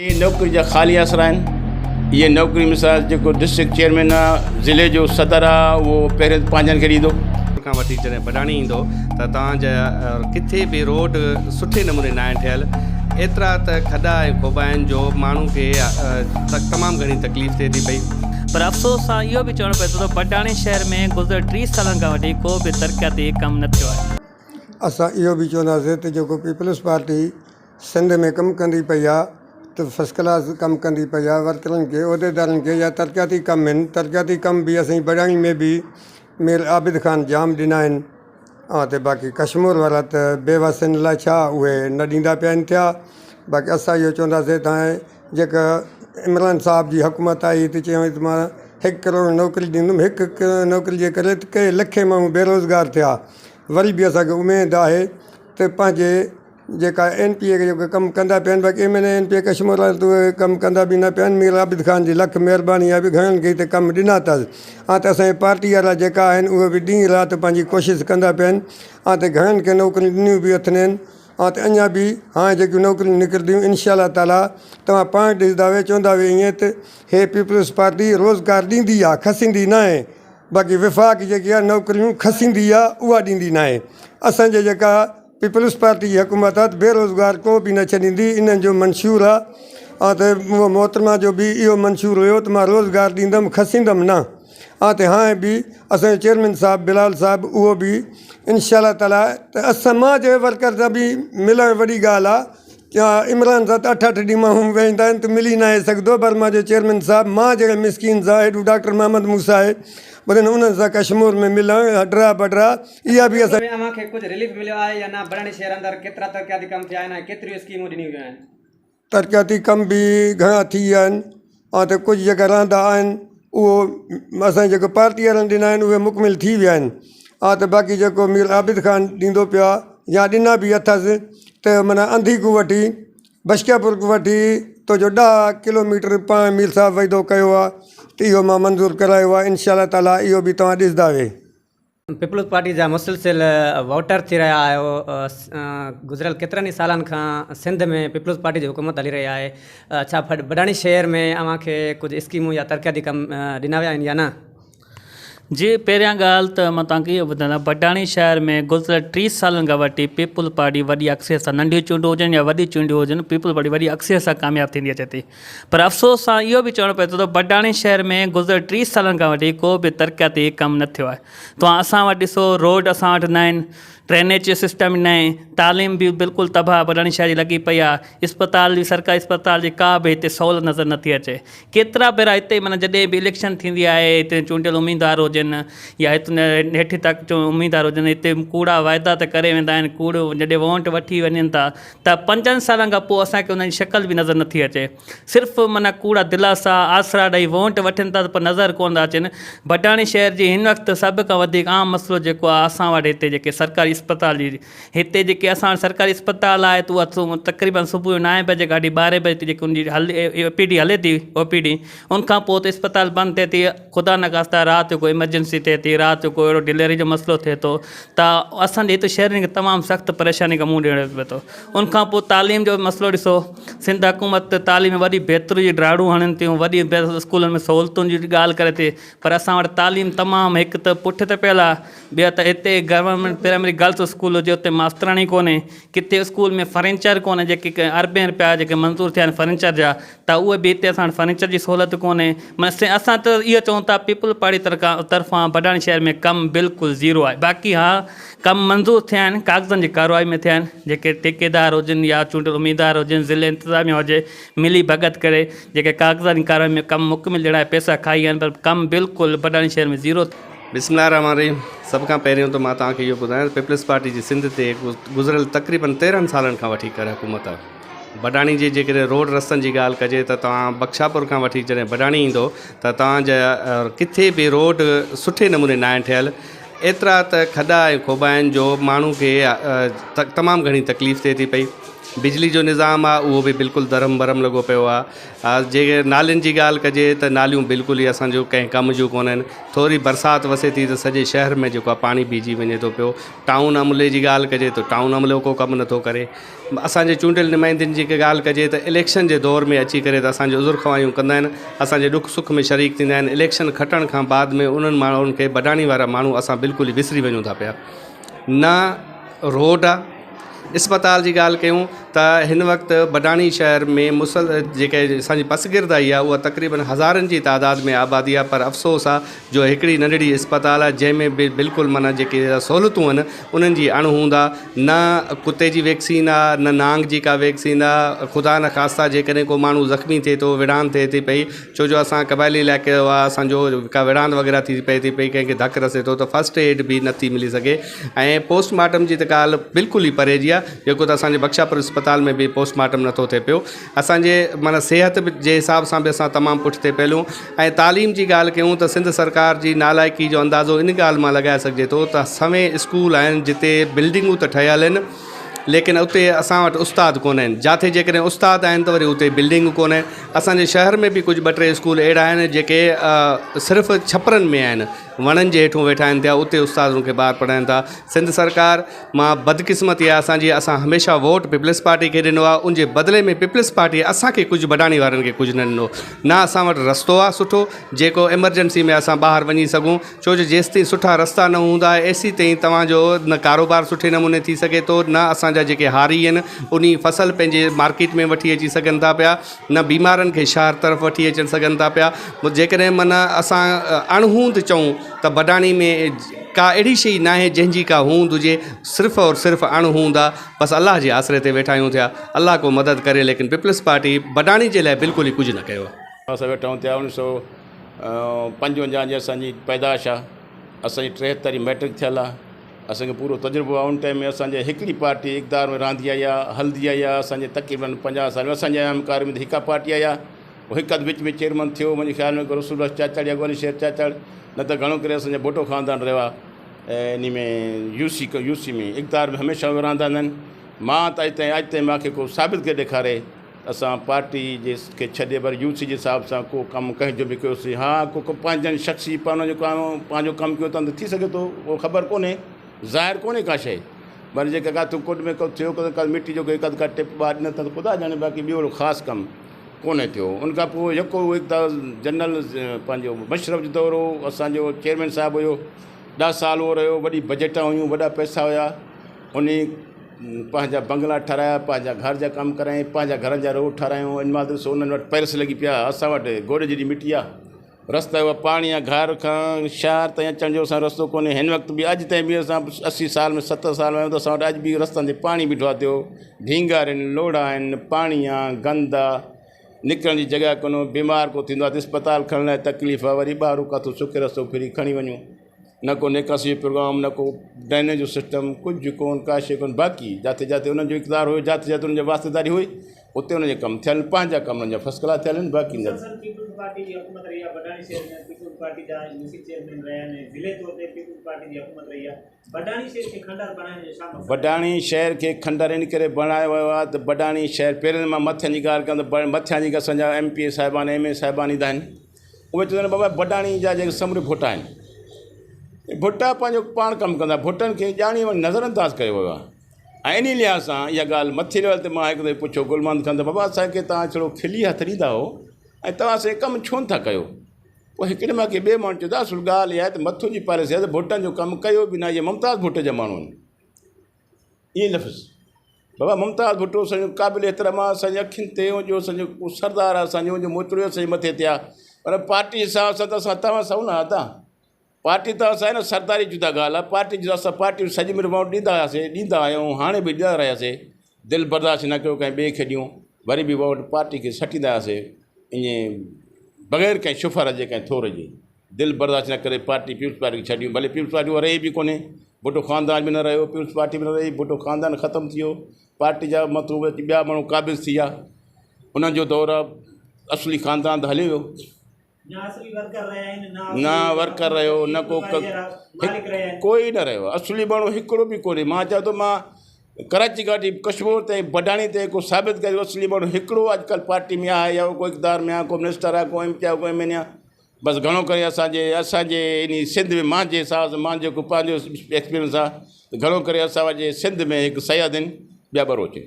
اهي نوڪري جا خالي آسرا آهن. اهي نوڪري مثال جيڪو ڊسٽرڪٽ چيئرمين آ، ضلعي جو صدر آ، اهو پهرين ته پنهنجن کي ڏيندو. کان وٺي جڏهن بڊاڻي ايندو ته توهان جا ڪٿي به روڊ سٺي نموني ناهن ٺهيل ايترا ته کڏا ۽ کوٻا آهن جو ماڻهو کي تمام گهڻي تڪليف ٿئي ٿي پئي. پر افسوس سان اهو به چوڻو پئي ٿو ته بڊاڻي شهر ۾ گذريل 30 سالن کان وٺي ڪو به ترقياتي ڪم نه ٿيو آهي. اسان اهو به چونداسين ته جيڪو پيپلز پارٽي سنڌ ۾ ڪم ڪندي پئي آ ته فرسٽ ڪلاس ڪم ڪندي پئي آ ورڪرن کي عهديدارن کي يا ترقياتي ڪم آهن ترقياتي ڪم به اسان جي بڙياڻي ۾ به مير عابد خان جام ڏنا آهن ها ته باقي ڪشمور وارا ته بيوس آهن الائي ڇا اهي نه ڏيندا پيا آهن ٿيا باقي اسان اهو چونداسين ته جيڪا عمران صاحب جي حڪومت آئي ته چيائين ته مان هڪ ڪروڙ نوڪري ڏيندم هڪ نوڪري جي ڪري ته ڪئي لکين ماڻهو بيروزگار ٿيا وري به اسان کي اميد آهي ته پنهنجي جيڪا اين پي اي جيڪو ڪم ڪندا پيا آهن باقي M N A M P A Kashmore وارا ته اهي ڪم ڪندا به نه پيا آهن مير عابد خان جي لک مهرباني آهي به گهڻن کي هتي ڪم ڏنا اٿس ها ته اسان جي پارٽي وارا جيڪا آهن اهي به ڏينهن رات پنهنجي ڪوشش ڪندا پيا آهن ها ته گهڻن کي نوڪريون ڏنيون به اٿن ها ته اڃا به هاڻي جيڪيون نوڪريون نڪرنديون انشاء الله تعاليٰ توهان پاڻ ڏسندا وي چوندا وي ائين ته هي پيپلز پارٽي روزگار ڏيندي آهي کسيندي ناهي باقي وفاق جيڪي آهي نوڪريون کسيندي آهي اها ڏيندي ناهي اسان جي جيڪا پيپلز پارٽي جي حڪومت آ ته بيروزگار ڪو به نه ڇڏيندي انهن جو منشور آ آ ته محترمه جو به اهو منشور هيو ته مان روزگار ڏيندم کسيندم نه آ ته هاڻي به اسان جو چيئرمين صاحب بلال صاحب اهو به انشاء الله تعالي ته اسان مان جي ورڪر سان به ملڻ وڏي ڳالهه آ عمران سان ته اٺ اٺ ڏينهن ماڻهو ويهندا آهن ته ملي ناهي سگهندو پر مان جو چيئرمين صاحب مان جهڙي مسڪين سان هيڏو ڊاڪٽر محمد موسيٰ آهي ٻڌن انهن سان ڪشمور ۾ ملڻ هڊرا بڊرا اها به اسان ۾ اوهان کي ڪجهه رليف مليو آهي يا نه بڙهڻي شهر اندر ڪيترا ترقياتي ڪم ٿيا آهن ۽ ڪيتريون اسڪيمون ڏنيون ويون آهن. ترقياتي ڪم به گهڻا ٿي ويا آهن ۽ ته ڪجهه جيڪا رهندا آهن اهو اسان جيڪو پارٽي وارن ڏنا آهن اهي مڪمل ٿي ويا آهن ها ته باقي جيڪو مير عابد خان ڏيندو پيو آهي يا ڏنا به اٿس ته معنيٰ انڌي کان وٺي بشڪياپور کان وٺي تو جو ڏهه ڪلو ميٽر پاڻ مير صاحب وعدو ڪيو آهي ته اهو مان منظور ڪرايو آهي انشاء الله تعاليٰ اهو به توهان ڏسندا وي. پيپلز پارٽي جا مسلسل ووٽر ٿي رهيا آهيو گذريل ڪيترن ئي سالن کان سنڌ ۾ پيپلز پارٽي جي حڪومت هلي رهي آهي ڇا بڊاڻي شهر ۾ اوهان کي ڪجهه اسڪيمون يا ترقياتي ڪم ڏنا ويا آهن يا نه؟ جي پهريان ڳالهه ته مان توهان کي اهو ٻڌايان بڊاڻي شهر ۾ گذريل 30 سالن کان وٺي پيپلز پارٽي وڏي اڪثريت سان ننڍيون چونڊون هجن يا وڏيون چونڊون هجن پيپلز پارٽي وڏي اڪثريت سان ڪامياب ٿيندي اچي ٿي پر افسوس سان اهو به چوڻو پئي ٿو ته بڊاڻي شهر ۾ گذريل 30 سالن کان وٺي ڪو به ترقياتي ڪم نه ٿيو آهي توهان اسان وٽ ڏسو روڊ اسان وٽ نه آهن ڊرينيج جو سسٽم نه آهي تعليم به بلڪل تباهه بڊاڻي شهر جي لڳي پئي آهي اسپتال به سرڪاري اسپتال جي ڪا به هتي سهولت نظر نٿي اچي ڪيترا ڀيرا هتي معنيٰ جڏهن به اليڪشن ٿيندي آهي هتي چونڊيل اميدوار هجن يا هت هيٺ تڪ جو اميدوار هجن هتي ڪوڙا واعدا ته ڪري ويندا آهن ڪوڙ جڏهن ووٽ وٺي وڃن ٿا ته پنجن سالن کان پوء اسان کي انهن جي شڪل به نظر نٿي اچي. صرف معنيٰ ڪوڙا دلاسا، آسرا ڏئي وونٽ وٺن ٿا ته پر نظر ڪونه ٿا اچن. بڊاڻي شهر جي هن وقت سڀ کان وڌيڪ عام مسئلو جيڪو آهي اسان وٽ هتي جيڪي سرڪاري اسپتال جي هتي جيڪي اسان وٽ سرڪاري اسپتال آهي ته اها تقريبن صبح جو نائين بجي کان وٺي ٻارهين بجي تائين جيڪي ان جي هلي او پي ڊي هلي ٿي او پي ڊي ان کان پوء ته اسپتال بند ٿئي ٿي خدا نخواسته رات جو ڪو ايمرجنسي ٿئي ٿي رات جو ڪو اهڙو ڊليوري جو مسئلو ٿئي ٿو ته اسان جي هتي شهرين کي تمام سخت پريشاني کي منهن ڏيڻو پئي ٿو ان کان پوء تعليم جو مسئلو ڏسو سنڌ حڪومت ته تعليم ۾ وڏي بهتري جون ڊاڙون هڻن ٿيون وڏي اسڪولن ۾ سهولتن جي ڳالهه ڪري ٿي پر اسان وٽ تعليم تمام هڪ ته پٺ تي پيل آهي ٻيو ته هتي گورنمينٽ پرائمري گرلس اسڪول هجي اتي ماستراڻي ڪونهي ڪٿي اسڪول ۾ فرنيچر ڪونهي جيڪي اربين رپيا جيڪي منظور ٿيا آهن فرنيچر جا ته اهي به هتي اسان وٽ فرنيچر جي سهولت ڪونهي معنيٰ اسان ته اهو چئون ٿا پيپلز پارٽي طرفان بڊاڻي شهر ۾ ڪم بلڪل زيرو آهي باقي ها ڪم منظور ٿيا آهن ڪاغذن جي ڪارروائي ۾ ٿيا آهن جيڪي ٺيڪيدار هجن يا چونڊيل اميدوار هجن ضلعي انتظاميا هجي ملي ڀڳت ڪري جيڪي ڪاغذن جي ڪارروائي ۾ ڪم مڪمل ڏيڻ پئسا کائي ويا آهن پر ڪم بلڪل بڊاڻي شهر ۾ زيرو بسم الله الرحمٰن الرحيم سڀ کان پهريون ته مان توهان کي اهو ٻڌايان ته پيپلز پارٽي جي سنڌ تي گذريل تقريبن 13 سالن کان وٺي ڪري حڪومت آهي بڊاڻي جي جيڪڏهن روڊ رستن جي ڳالهه ڪجي ته توهان بخشاپور کان وٺي جڏهن بڊاڻي ايندو ته توهان جا ڪٿي به روڊ سٺي نموني ناهن ٺهيل ايترا ته کڏا ۽ کوٻا آهن جو ماڻهو کي تمام گهڻي تڪليف ٿئي ٿي پئي بجلي جو نظام آهي اهو به بلڪل درهم برهم لڳو پيو آهي جي نالين جي ڳالهه ڪجي ته ناليون بلڪل ئي اسان جو ڪنهن ڪم جون ڪونهن ٿوري برسات وسي ٿي ته سڄي شهر ۾ جيڪو آهي پاڻي بيهجي وڃي ٿو پيو ٽائون عملي جي ڳالهه ڪجي ته ٽائون عملو ڪو ڪم نٿو ڪري اسان جي چونڊيل نمائندن جي ڳالهه ڪجي ته اليڪشن جي دور ۾ اچي ڪري ته اسان جي عذر خواهيون ڪندا آهن اسان جي ڏک سک ۾ شريڪ ٿيندا آهن اليڪشن کٽڻ کان بعد ۾ انهن ماڻهن کي بڊاڻي وارا ماڻهو اسان بلڪل ئي وسري وڃون ٿا پيا نه روڊ آ اسپتال جي ڳالهه ڪيون ته هن وقت بڊاڻي شهر ۾ مسل جيڪي اسان جي پسگردائي آهي اها تقريبن هزارن جي تعداد ۾ آبادي آهي پر افسوس آهي جو هڪڙي ننڍڙي اسپتال آهي جنهن ۾ به بلڪل معنيٰ جيڪي سهولتون آهن انهن جي اڻ هوند آهي نه ڪتي جي ويڪسين آهي نه نانگ جي ڪا ويڪسين آهي خدا نخواسته جيڪڏهن ڪو ماڻهو زخمي ٿئي ٿو وڙهاند ٿئي ٿي پئي ڇو جو اسان قبائلي علائقي جو آ اسان جو ڪا وڙهاند وغيره ٿي پئي ٿي پئي ڪنهن کي ڌڪ رسي ٿو ته فرسٽ ايڊ به نٿي ملي سگهي ۽ پوسٽ مارٽم جي ته ڳالهه بلڪل ئي پري جي آ جيڪو ته اسان جي بخشاپور اسپتال ۾ به پوسٽ مارٽم نٿو ٿئي پيو اسان جي معنيٰ صحت جي حساب سان به اسان تمام پٺتي پيل آهيون ۽ تعليم جي ڳالهه ڪيون ته سنڌ سرڪار جي نالائقي جو اندازو ان ڳالهه مان لڳائي سگهجي ٿو ته سوين اسڪول آهن جتي بلڊنگون ته ٺهيل آهن ليڪن اتي اسان وٽ استاد ڪونه آهن جاٿي جيڪڏهن استاد آهن ته وري اتي بلڊنگون ڪونه آهن اسانجي شهر ۾ به ڪجهه ٻه ٽي اسڪول اهڙا آهن جيڪي صرف ڇپرن ۾ آهن وڻن جي هيٺون ويٺا آهن ٿيا اتي استاد ان کي ٻار پڙهائن ٿا سنڌ سرڪار مان بدقسمتي آهي اسانجي اسان هميشه ووٽ پيپلز پارٽي کي ڏنو آهي ان جي بدلي ۾ پيپلز پارٽي اسانکي ڪجهه بڊاڻي وارن کي ڪجهه نه ڏنو نه اسان وٽ رستو آهي سٺو جيڪو ايمرجنسي ۾ اسان ٻاهر وڃي سگهون ڇو جو جيستائين سٺا رستا نه هوندا ايسيتائين توهان جو نه ڪاروبار سٺي نموني ٿي سگهي ٿو نه اسان جا جيڪي هاري آهن انهي فصل پنهنجي مارڪيٽ ۾ وٺي اچي سگهن ٿا پيا نه بيمارن کي شهر طرف وٺي اچي سگهن ٿا پيا جيڪڏهن معنيٰ اسان اڻهوند چئون ته بڊاڻي ۾ ڪا اهڙي شيء ناهي جنهن جي ڪا هوند هجي صرف اور صرف اڻهوند آهي بس الله جي آسري تي ويٺا آهيون ٿيا الله ڪو مدد ڪري ليڪن پيپلز پارٽي بڊاڻي جي لاء بلڪل ئي ڪجهه نه ڪيو آهي. اسان ويٺا آهيون ٿيا اڻويهه سو 55 جي اسان جي پيدائش آ اسان جي 73 جي مئٽرڪ ٿيل آ اسان کي پورو تجربو آ ان ٽائيم ۾ اسان جي هڪڙي پارٽي اقتدار ۾ رهندي آئي آ هلندي آئي آ اسان جي تقريبن 50 سال ۾ اسان جي ايام ڪار ۾ ته هڪا پارٽي آئي آ پوء هڪ اڌ وچ ۾ چيئرمن ٿيو منهنجي خيال ۾ رسول بخش چاچڙ يا گل شير چاچڙ نه ته گهڻو ڪري اسان جا ڀٽو خاندان رهيو آ انهي ۾ يو سي يو سي ۾ اقتدار ۾ هميشه رهندا آهن مان ته اڄ تائين اڄ تائين مان کي ڪو ثابت ڪري ڏيکاري اسان پارٽي جي کي ڇڏي پر يو سي جي حساب سان ڪو ڪم ڪنهن جو به ڪيوسين ها ڪو ڪو پنهنجن شخصي پنهنجو ڪم پنهنجو ڪم ڪيو اٿن ته ٿي سگهي ٿو اهو خبر ڪونهي ظاهر ڪونهي ڪا شيء پر جيڪا ڪاٿو ڪوٽ ۾ ڪو ٿيو ڪا مٽي جو هڪ اڌ ڪا ٽپ ٻار ڏنو اٿن خدا ڄاڻي باقي ٻيو اهڙو خاص ڪم ڪونهي ٿيو ان کان پوء يڪو هڪ ته جنرل پنهنجو مشرف جو دور هو اسانجو چيئرمين صاحب هيو 10 سال اهو رهيو وڏي بجيٽا هيون وڏا پئسا هيا انهي پنهنجا بنگلا ٺهرايا، پنهنجا گهر جا ڪم ڪرايائين، پنهنجا گهرن جا روڊ ٺهرايائون، ان مهل ڏسو انهن وٽ پئرس لڳي پيا، اسان وٽ گوڏي جيڏي مٽي آ، رستا اهي پاڻي آ، گهر کان شهر تائين اچڻ جو اسان جو رستو ڪونهي، هن وقت به اڄ تائين به اسان 80 سال ۾ 70 سال ۾ آهيون ته اسان وٽ اڄ به رستن تي پاڻي بيٺو آ ٿيو، ڍينگار آهن، لوڙها آهن، پاڻي آ، گند آ، نڪرڻ جي جڳهه ڪونهي، بيمار ڪو ٿيندو آ ته اسپتال کڻڻ لاء تڪليف آ، وري ٻاهرون ڪاٿو سڪي رستو ڦري کڻي وڃون. نه ڪو نيڪاسي جو پروگرام نه ڪو ڊرينيج جو سسٽم ڪجهه ڪون ڪا شيء ڪون باقي جاٿي جاٿي انهن جو اقتدار هيو جاٿي جاٿي انهن جي واسطيداري هئي اتي انهن جا ڪم ٿيل پنهنجا ڪم انهن جا فرسٽ ڪلاس ٿيل آهن باقي نه. مسلسل پيپلز پارٽي جي حڪومت رهي آهي بڊاڻي شهر ۾ پيپلز پارٽي جا يو سي چيئرمين رهيا آهن ۽ ضلعي طور تي پيپلز پارٽي جي حڪومت رهي آهي بڊاڻي شهر کي کنڊر بڻائڻ جو ڇا مقصد آهي؟ بڊاڻي شهر کي کنڊر ان ڪري بڻايو ويو آهي ته بڊاڻي شهر پهرين مان مٿين جي ڳالهه ڪيان ته مٿيان جيڪي اسان جا ايم پي اي صاحبان ايم اين اي صاحبان ايندا آهن اهي چوندا آهن بابا بڊاڻي جا جيڪي سموري ڀٽا آهن اهي ڀٽا پنهنجو پاڻ ڪم ڪندا ڀٽن کي ڄاڻي واڻي نظر انداز ڪيو ويو آهي ۽ انهي لحاظ سان اها ڳالهه مٿي ليول تي مان هڪ دفعي پڇيو گل محمد کان ته بابا اسانکي توهان ڇڙو کلي هٿ ڏيندا هو ۽ توهان اسانجو ڪم ڇو نٿا ڪيو پوء هڪڙي مان ڪنهن ٻئي ماڻهو چيو ته اصل ڳالهه اها آهي ته مٿو جي پاليسي آهي ته ڀٽن جو ڪم ڪيو به نه اهي ممتاز ڀٽي جا ماڻهو آهن ائين لفظ بابا ممتاز ڀٽو اسان جو قابل احترام آ اسان جي اکين تي جو اسان جو سردار آ اسان جو جو موچڙو اسان جي مٿي تي آ پر پارٽي حساب سان ته اسان توهان سان نه ادا پارٽي ته اسان نه سرداري جدا ڳالهه آ پارٽي جدا اسان پارٽي سڄي عمر ووٽ ڏيندا هياسي ڏيندا آهيون هاڻي به ڏيندا رهياسي دل برداشت نه ڪيو ڪنهن ٻئي کي ڏيون وري به ووٽ پارٽي کي سٽيندا هياسي ائين بغير ڪنهن شفر جي ڪنهن ٿور جي دل برداشت نه ڪري پارٽي پيپلز پارٽي کي ڇڏيون ڀلي پيپلز پارٽي اها رهي به ڪونهي ڀٽو خاندان به نه رهيو پيپلز پارٽي به نه رهي ڀٽو خاندان ختم ٿي ويو پارٽي جا مطلب اچي ٻيا ماڻهو قابض ٿي ويا انهن جو دور اصلي خاندان ته هلي ويو نه ورڪر رهيو نه ڪو ڪوئي نه رهيو اصلي ماڻهو هڪڙو به ڪونهي مان چوان ٿو مان. ڪراچي کان وٺي ڪشمور تائين بڊاڻي تائين ڪو ثابت ڪري اصلي ماڻهو هڪڙو اڄڪلهه پارٽي ۾ آهي يا ڪو اقتدار ۾ آهي ڪو منسٽر آهي ڪو ايم پي آهي ڪو ايم اين اي آهي بس گهڻو ڪري اسانجي اسانجي انهي سنڌ ۾ مانجي حساب سان مانجو جيڪو پنهنجو ايڪسپيرينس آهي ته گهڻو ڪري اسان وٽ سنڌ ۾ هڪ سيد آهن ٻيا ٻروچ آهن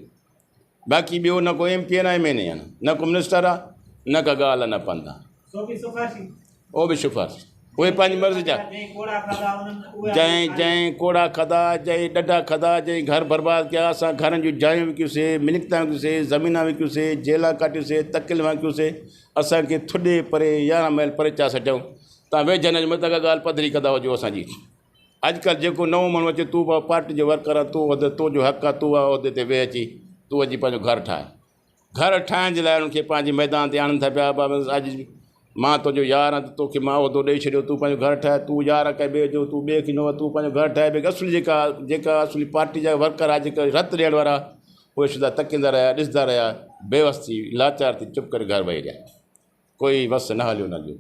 باقي ٻيو نه ڪو ايم پي آهي نه ايم اين اي آهي نه ڪو منسٽر آهي نه ڪا ڳالهه آهي نه پنڌ آهي. اهو به سفارشي اهي پنهنجي مرضي جا جنهن جنهن ڪوڙا کاڌا جنهن ڏڍا کاڌا جنهن گهر برباد ڪيا اسان گهرن جون جايون وڪيوسي ملڪيتان وڪيوسي زمينان وڪيوسي جيلان ڪاٽيوسي تڪليفان ڪيوسي اسانکي ٿڏي پري يارهن ميل پري چا سٽيائون تان ويجهن اڄ متان ڪا ڳالهه پڌري ڪندا هجو اسان جي اڄڪلهه جيڪو نئون ماڻهو اچي تون بابا پارٽي جو ورڪر آ تون عهدي تنهنجو حق آ تون آ عهدي تي ويهه اچي تون اچي پنهنجو گهر ٺاهه گهر ٺاهڻ جي لاء انهن کي پنهنجي ميدان تي آڻن ٿا پيا بابا اڄ مان تنهنجو يار آهيان ته توکي مان عهدو ڏئي ڇڏيو تون پنهنجو گهر ٺاهه تون يار آهي ڪنهن ٻئي جو تون ٻئي کي نه تون پنهنجو گهر ٺاهه ٻئي اصل جيڪا جيڪا اصلي پارٽي جا ورڪر آهي جيڪا رت ڏيڻ وارا اهي سڌا تڪيندا رهيا ڏسندا رهيا بيوس ٿي لاچار ٿي چپ ڪري گهر ويهي رهيا ڪوئي وس نه هليو نه جو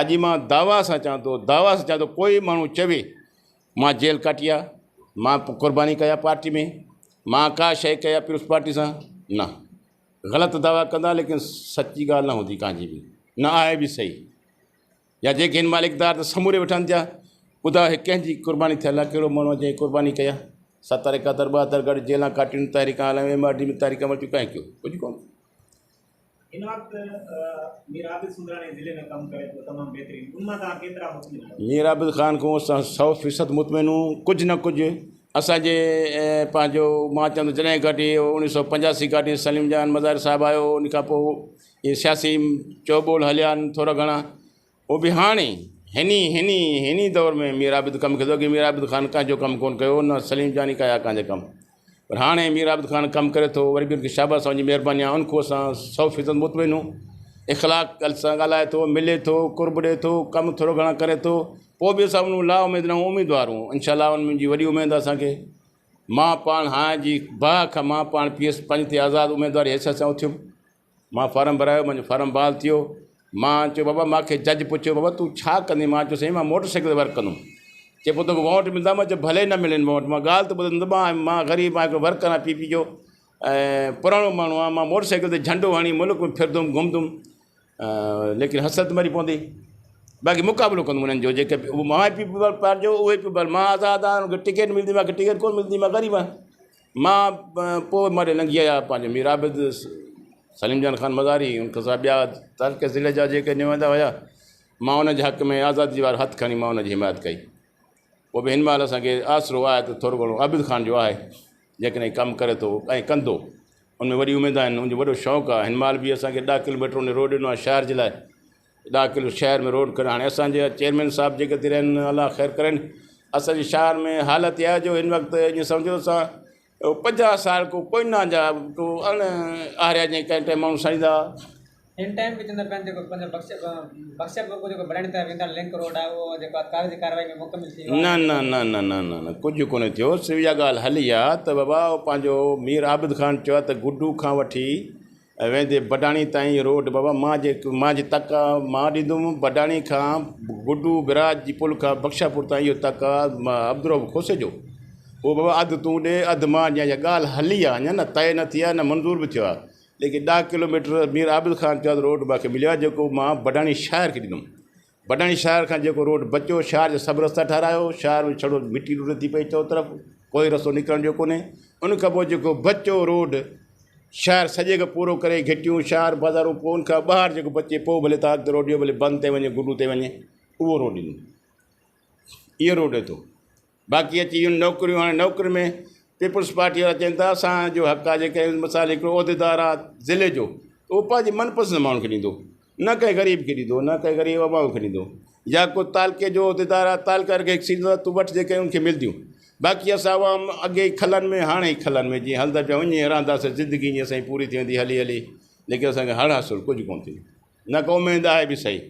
اڄ مان دعويٰ سان چوان ٿو دعويٰ سان چوان ٿو ڪوئي ماڻهو چوي مان جيل ڪاٽي آ مان قرباني ڪئي آ پارٽي ۾ مان ڪا شيء ڪئي آ پيپلز پارٽي سان نه غلط دعويٰ ڪندا ليڪن سچي ڳالهه نه هوندي ڪانجي به نه آهي به صحيح يا جيڪي هن مهل اقتدار ته سموري وٺن ٿيا ٻڌاء هي ڪنهن جي قرباني ٿيل آ ڪهڙو ماڻهو آ جنهن قرباني ڪئي آ 70 71 72 گهڙ جيلان ڪاٽيون تحريڪان هلايون ايم آر ڊي ۾ تحريڪان ورتيون ڪنهن ڪيو ڪجهه ڪونه. هن وقت مير عابد سندراڻي ضلعي ۾ ڪم ڪري ٿو تمام بهترين ان مان توهان ڪيترا مطمئن آهيو؟ مير عابد خان کان اسان 100% مطمئن آهيون ڪجهه نه ڪجهه اسان جي پنهنجو مان چوندس جڏهن کان وٺي 1985 کان وٺي سليم جان مزاري صاحب آيو ان کان پوء اهي سياسي چوٻول هليا آهن ٿورا گهڻا اهو به هاڻي هني هني هني دور ۾ مير عابد ڪم ڪيو اڳي مير عابد خان ڪنهن جو ڪم ڪونه ڪيو نه سليم جاني ڪيا ڪنهن جا ڪم پر هاڻي مير عابد خان ڪم ڪري ٿو وري به ان کي شاباس اوهان جي مهرباني آهي ان کان اسان 100% مطمئن آهيون اخلاق سان ڳالهائي ٿو ملي ٿو قرب ڏي ٿو ڪم ٿورو گهڻا ڪري ٿو پوء به اسان ان لا اميد نه اميدوار آهيون انشاء الله ان جي وڏي اميد آهي اسانکي مان پاڻ هانء جي باهه کان مان پاڻ پي ايس 5 تي آزاد اميدوار حيثيت سان اٿيم مان فارم ڀرايو منهنجو فارم بحال ٿيو مان چيو بابا مان کي جج پڇيو بابا تون ڇا ڪندين مان چيو سائين مان موٽر سائيڪل تي ورڪ ڪندم چي پوء توکي ووٽ ملندا مان چيو ڀلي نه ملن ووٽ مان ڳالهه ته ٻڌندم مان مان غريب آهيان هڪڙو ورڪر آهيان پي پي جو ۽ پراڻو ماڻهو آهيان مان موٽر سائيڪل تي جهنڊو هڻي ملڪ ۾ ڦرندم گهمندم ليڪن حسرت مري پوندي باقي مقابلو ڪندم انهن جو جيڪي مان پي پي پارٽي جو اهي پي مان آزاد آهيان انهن کي ٽڪيٽ ملندي مان کي ٽڪيٽ ڪونه ملندي مان غريب آهيان مان پوء مڙي لنگهي آيا پنهنجو مير عابد سليم جان خان مزاري ان کان سواء ٻيا تعلقي ضلعي جا جيڪي نمائندا هيا مان ان جي حق ۾ آزادي وارو هٿ کڻي مان ان جي حمايت ڪئي پوء به هن مهل اسانکي آسرو آهي ته ٿورو گهڻو عابد خان جو آهي جيڪڏهن ڪم ڪري ٿو ۽ ڪندو ان ۾ وڏي اميد آهن ان جو وڏو شوق آهي هن مهل به اسانکي 10 ڪلوميٽر ان روڊ ڏنو آهي شهر جي لاء 10 ڪلو شهر ۾ روڊ ڪري هاڻي اسان جا چيئرمين صاحب جيڪي ٿي رهن الله خير ڪرين اسان جي شهر ۾ حالت اها جو هن وقت ائين سمجهو اسان 50 سال کو پوئنا جا کو اڻ آريا جي ڪنهن ٽائيم ماڻهو سڙيندا. هن ٽائيم به چوندا پيا آهن جيڪو پنهنجو بخش بخشپور کان جيڪو بڙهڻي تائين ويندڙ لنڪ روڊ آهي اهو جيڪو آهي ڪاغذي ڪارروائي ۾ مڪمل ٿي ويو آهي. نه نه نه نه نه نه نه ڪجهه ڪونه ٿيو صرف اها ڳالهه هلي آهي ته بابا پنهنجو مير عابد خان چيو آهي ته گڊو کان وٺي ۽ ويندي بڊاڻي تائين روڊ بابا مان جي مان جي تڪ آ مان ڏيندم بڊاڻي کان گڊو براج جي پل کان بخشاپور تائين اهو تڪ آ عبدالرؤف کوسي جو اهو بابا اڌ تون ڏي اڌ مان ڏيان اها ڳالهه هلي آ اڃا نه طئي نه ٿي آ نه منظور به ٿيو آ ليڪن 10 ڪلوميٽر مير عابد خان چيو روڊ مان کي مليو آ جيڪو مان بڊاڻي شهر کي ڏيندم بڊاڻي شهر کان جيڪو روڊ بچيو شهر جا سڀ رستا ٺهرايو شهر ۾ ڇڙو مٽي روڊ ٿي پئي چؤ طرف ڪوئي رستو نڪرڻ جو ڪونهي ان کان پوء جيڪو بچيو روڊ شهر سڄي کي پورو ڪري گهٽيون شهر بازارون پوء ان کان ٻاهر جيڪو بچي پوء ڀلي تان اڳتي روڊ ڏيو ڀلي بند تي وڃي گڊو تي وڃي اهو روڊ ڏيندو اهو روڊ ڏي ٿو باقي اچي ويون نوڪريون هاڻي نوڪرين ۾ پيپلز پارٽي وارا چون ٿا اسانجو حق آهي جيڪي مثال هڪڙو عهديدار آهي ضلعي جو اهو پنهنجي من پسند ماڻهن کي ڏيندو نه ڪنهن غريب کي ڏيندو نه ڪنهن غريب عوام کي ڏيندو يا ڪو تعلقي جو عهديدار آهي تعلقي واري کي هڪ سيٽ ڏيندو تون وٺ جيڪي ان کي ملنديون باقي اسان عوام اڳي ئي کلن ۾ هاڻي ئي کلن ۾ جيئن هلندا پيا ائين رهنداسين زندگي ائين اسان جي پوري ٿي ويندي هلي هلي ليڪن اسانکي هڙ حاصل ڪجهه ڪونه ٿيندو نه ڪو اميد آهي به صحيح.